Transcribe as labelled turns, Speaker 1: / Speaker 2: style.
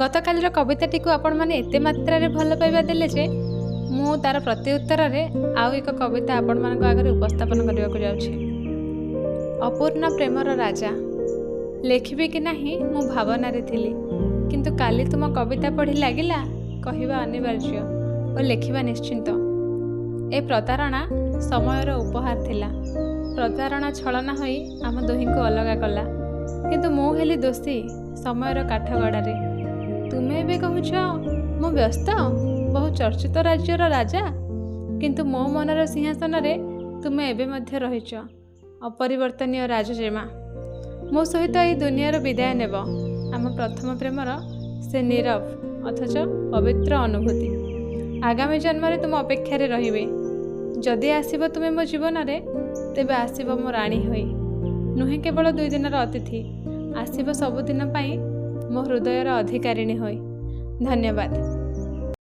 Speaker 1: ଗତକାଲିର କବିତାଟିକୁ ଆପଣମାନେ ଏତେ ମାତ୍ରାରେ ଭଲ ପାଇବା ଦେଲେ ଯେ ମୁଁ ତା'ର ପ୍ରତିଉତ୍ତରରେ ଆଉ ଏକ କବିତା ଆପଣମାନଙ୍କ ଆଗରେ ଉପସ୍ଥାପନ କରିବାକୁ ଯାଉଛି। ଅପୂର୍ଣ୍ଣ ପ୍ରେମର ରାଜା। ଲେଖିବି କି ନାହିଁ ମୁଁ ଭାବନାରେ ଥିଲି, କିନ୍ତୁ କାଲି ତୁମ କବିତା ପଢ଼ି ଲାଗିଲା କହିବା ଅନିବାର୍ଯ୍ୟ ଓ ଲେଖିବା ନିଶ୍ଚିନ୍ତ। ଏ ପ୍ରତାରଣା ସମୟର ଉପହାର ଥିଲା। ପ୍ରତାରଣା ଛଳନା ହୋଇ ଆମ ଦୁହିଁଙ୍କୁ ଅଲଗା କଲା, କିନ୍ତୁ ମୁଁ ହେଲି ଦୋଷୀ ସମୟର କାଠଗଡ଼ାରେ। ତୁମେ ଏବେ କହୁଛ ମୁଁ ବ୍ୟସ୍ତ, ବହୁ ଚର୍ଚ୍ଚିତ ରାଜ୍ୟର ରାଜା, କିନ୍ତୁ ମୋ ମନର ସିଂହାସନରେ ତୁମେ ଏବେ ମଧ୍ୟ ରହିଛ ଅପରିବର୍ତ୍ତନୀୟ ରାଜଜେମା। ମୋ ସହିତ ଏହି ଦୁନିଆର ବିଦାୟ ନେବ ଆମ ପ୍ରଥମ ପ୍ରେମର ସେ ନୀରବ ଅଥଚ ପବିତ୍ର ଅନୁଭୂତି। ଆଗାମୀ ଜନ୍ମରେ ତୁମ ଅପେକ୍ଷାରେ ରହିବି। ଯଦି ଆସିବ ତୁମେ ମୋ ଜୀବନରେ, ତେବେ ଆସିବ ମୋ ରାଣୀ ହୋଇ, ନୁହେଁ କେବଳ ଦୁଇ ଦିନର ଅତିଥି, ଆସିବ ସବୁଦିନ ପାଇଁ ମୋ ହୃଦୟର ଅଧିକାରିଣୀ ହୋଇ। ଧନ୍ୟବାଦ।